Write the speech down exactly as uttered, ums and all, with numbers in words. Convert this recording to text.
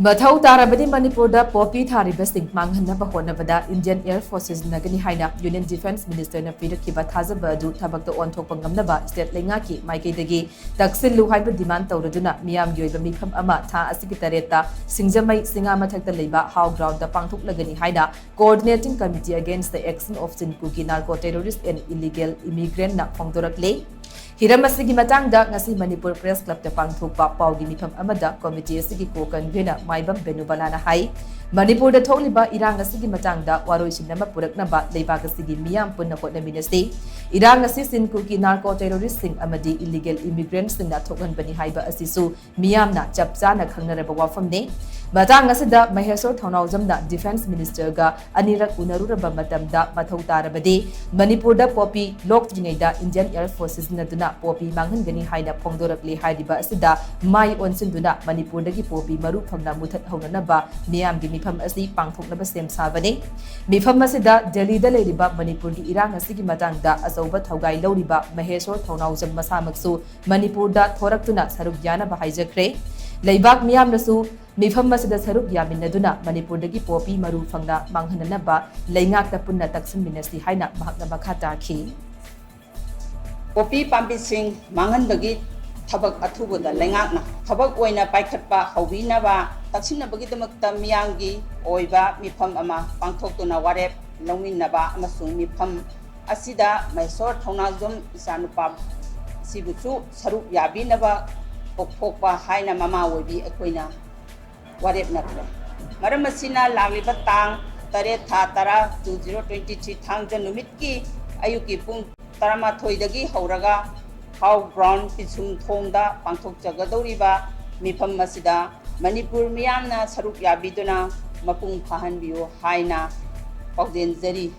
ꯃꯊꯧ ꯇꯥꯔꯕꯗꯤ ꯃꯅꯤꯄꯨꯔꯗ ꯄꯣꯄꯤ ꯊꯥꯔꯤꯕꯁꯤꯡ ꯃꯥꯡꯍꯟꯅꯕ ꯍꯣꯠꯅꯕꯗ Indian Air Force ꯁꯤꯖꯤꯟꯅꯒꯅꯤ ꯍꯥꯏꯅ Union Defence Minister ꯅ ꯄꯤꯔꯛꯈꯤꯕ ꯊꯥꯖꯕ ꯑꯗꯨ ꯊꯕꯛꯇ ꯑꯣꯟꯊꯣꯛꯄ ꯉꯝꯅꯕ state ꯂꯩꯉꯥꯛꯀꯤ ꯃꯥꯏꯀꯩꯗꯒꯤ ꯇꯛꯁꯤꯜꯂꯨ ꯍꯥꯏꯕ demand ꯇꯧꯔꯗꯨꯅ ꯃꯤꯌꯥꯝꯒꯤ ꯑꯣꯏꯕ ꯃꯤꯐꯝ ꯑꯃ ꯊꯥ ꯑꯁꯤꯒꯤ ꯇꯔꯦꯠꯇ ꯁꯤꯡꯖꯃꯩ ꯁꯤꯡꯉꯥ ꯃꯊꯛꯇ ꯂꯩꯕ Howe Ground ꯗ ꯄꯥꯡꯊꯣꯛꯂꯒꯅꯤ ꯍꯥꯏꯅ Coordinating Committee Against the Action of Chin Kuki Narco Terrorist and Illegal Immigrant ꯅ ꯐꯣꯡꯗꯣꯔꯛꯂꯦ꯫ ꯍꯤꯔꯝ ꯑꯁꯤꯒꯤ ꯃꯇꯥꯡꯗ ꯉꯁꯤ ꯃꯅꯤꯄꯨꯔ Press Club ꯇ ꯄꯥꯡꯊꯣꯛꯄ ꯄꯥꯎꯒꯤ ꯃꯤꯐꯝ ꯑꯃꯗ committee ꯑꯁꯤꯒꯤ co-convener ꯃꯥꯏꯕꯝ ꯕꯦꯅꯨꯕꯂꯥꯅ ꯍꯥꯏ, ꯃꯅꯤꯄꯨꯔꯗ ꯊꯣꯛꯂꯤꯕ ꯏꯔꯥꯡ ꯑꯁꯤꯒꯤ ꯃꯇꯥꯡꯗ ꯋꯥꯔꯣꯏꯁꯤꯟ ꯑꯃ ꯄꯨꯔꯛꯅꯕ ꯂꯩꯕꯥꯛ ꯑꯁꯤꯒꯤ ꯃꯤꯌꯥꯝ ꯄꯨꯟꯅ ꯍꯣꯠꯅꯃꯤꯟꯅꯁꯤ꯫ ꯏꯔꯥꯡ ꯑꯁꯤ ꯆꯤꯟ ꯀꯨꯀꯤ narco terrorist ꯁꯤꯡ ꯑꯃꯗꯤ illegal immigrant ꯁꯤꯡꯅ ꯊꯣꯛꯍꯟꯕꯅꯤ ꯍꯥꯏꯕ ꯑꯁꯤꯁꯨ ꯃꯤꯌꯥꯝꯅ ꯆꯞ ꯆꯥꯅ ꯈꯪꯅꯔꯕ ꯋꯥꯐꯝꯅꯤ꯫ ꯃꯇꯥꯡ ꯑꯁꯤꯗ ꯃꯍꯦꯁꯣꯔ ꯊꯧꯅꯥꯎꯖꯝꯅ Defence Minister ꯒ ꯑꯅꯤꯔꯛ ꯎꯅꯔꯨꯔꯕ ꯃꯇꯝꯗ ꯃꯊꯧ ꯇꯥꯔꯕꯗꯤ ꯃꯅꯤꯄꯨꯔꯗ ꯄꯣꯄꯤ ꯂꯣꯛꯇ꯭ꯔꯤꯉꯩꯗ Indian Air Force ꯁꯤꯖꯤꯟꯅꯗꯨꯅ ꯄꯣꯄꯤ ꯃꯥꯡꯍꯟꯒꯅꯤ ꯍꯥꯏꯅ ꯐꯣꯡꯗꯣꯔꯛꯂꯤ ꯍꯥꯏꯔꯤꯕ ꯑꯁꯤꯗ ꯃꯥꯏ ꯑꯣꯟꯁꯤꯟꯗꯨꯅ ꯃꯅꯤꯄꯨꯔꯗꯒꯤ ꯄꯣꯄꯤ ꯃꯔꯨ ꯐꯪꯅ ꯃꯨꯊꯠꯍꯧꯅꯅꯕ ꯃꯤꯌꯥꯝꯒꯤ ꯃꯤꯐꯝ ꯑꯁꯤ ꯄꯥꯡꯊꯣꯛꯅꯕ ꯁꯦꯝ ꯁꯥꯕꯅꯤ꯫ ꯃꯤꯐꯝ ꯑꯁꯤꯗ ꯗꯦꯜꯂꯤꯗ ꯂꯩꯔꯤꯕ ꯃꯅꯤꯄꯨꯔꯒꯤ ꯏꯔꯥꯡ ꯑꯁꯤꯒꯤ ꯃꯇꯥꯡꯗ ꯑꯆꯧꯕ ꯊꯧꯒꯥꯏ ꯂꯧꯔꯤꯕ ꯃꯍꯦꯁꯣꯔ ꯊꯧꯅꯥꯎꯖꯝ ꯃꯁꯥꯃꯛꯁꯨ ꯃꯅꯤꯄꯨꯔꯗ ꯊꯣꯔꯛꯇꯨꯅ ꯁꯔꯨꯛ ꯌꯥꯅꯕ ꯍꯥꯏꯖꯈ꯭ꯔꯦ꯫ ꯂꯩꯕꯥꯛ ꯃꯤꯌꯥꯝꯅꯁꯨ ꯃꯤꯐꯝ ꯑꯁꯤꯗ ꯁꯔꯨꯛ ꯌꯥꯃꯤꯟꯅꯗꯨꯅ ꯃꯅꯤꯄꯨꯔꯗꯒꯤ ꯄꯣꯄꯤ ꯃꯔꯨ ꯐꯪꯅ ꯃꯥꯡꯍꯟꯅꯅꯕ ꯂꯩꯉꯥꯛꯇ ꯄꯨꯟꯅ ꯇꯛꯁꯤꯟꯃꯤꯟꯅꯁꯤ ꯍꯥꯏꯅ ꯃꯍꯥꯛꯅ ꯃꯈꯥ ꯇꯥꯈꯤ꯫ ꯄꯣꯄꯤ ꯄꯥꯝꯕꯤꯁꯤꯡ ꯃꯥꯡꯍꯟꯕꯒꯤ ꯊꯕꯛ ꯑꯊꯨꯕꯗ ꯂꯩꯉꯥꯛꯅ ꯊꯕꯛ ꯑꯣꯏꯅ ꯄꯥꯏꯈꯠꯄ ꯍꯧꯕꯤꯅꯕ, ꯇꯛꯁꯤꯟꯅꯕꯒꯤꯗꯃꯛꯇ ꯃꯤꯌꯥꯝꯒꯤ ꯑꯣꯏꯕ ꯃꯤꯐꯝ ꯑꯃ ꯄꯥꯡꯊꯣꯛꯇꯨꯅ ꯋꯥꯔꯦꯞ ꯂꯧꯃꯤꯟꯅꯕ ꯑꯃꯁꯨꯡ ꯃꯤꯐꯝ ꯑꯁꯤꯗ ꯃꯍꯦꯁꯣꯔ ꯊꯧꯅꯥꯖꯝ ꯏꯆꯥꯅꯨꯄꯥ ꯑꯁꯤꯕꯨꯁꯨ ꯁꯔꯨꯛ ꯌꯥꯕꯤꯅꯕ ꯀꯧꯊꯣꯛꯄ ꯍꯥꯏꯅ ꯃꯃꯥ ꯑꯣꯏꯕꯤ ꯑꯩꯈꯣꯏꯅ ꯋꯥꯔꯦꯞꯅꯈ꯭ꯔꯦ꯫ ꯃꯔꯝ ꯑꯁꯤꯅ ꯂꯥꯛꯂꯤꯕ ꯇꯥꯡ ꯇꯔꯦꯠ ꯊꯥ ꯇꯔꯥ two zero twenty three ꯊꯥꯡꯖ ꯅꯨꯃꯤꯠꯀꯤ ꯑꯌꯨꯛꯀꯤ ꯄꯨꯡ ꯇꯔꯥꯃꯥꯊꯣꯏꯗꯒꯤ ꯍꯧꯔꯒ Howe Ground ꯄꯤꯁꯨꯝ ꯊꯣꯡꯗ ꯄꯥꯡꯊꯣꯛꯆꯒꯗꯧꯔꯤꯕ ꯃꯤꯐꯝ ꯑꯁꯤꯗ ꯃꯅꯤꯄꯨꯔ ꯃꯤꯌꯥꯝꯅ ꯁꯔꯨꯛ ꯌꯥꯕꯤꯗꯨꯅ ꯃꯄꯨꯡ ꯐꯥꯍꯟꯕꯤꯌꯨ ꯍꯥꯏꯅ ꯄꯥꯎꯖꯦꯟꯖꯔꯤ꯫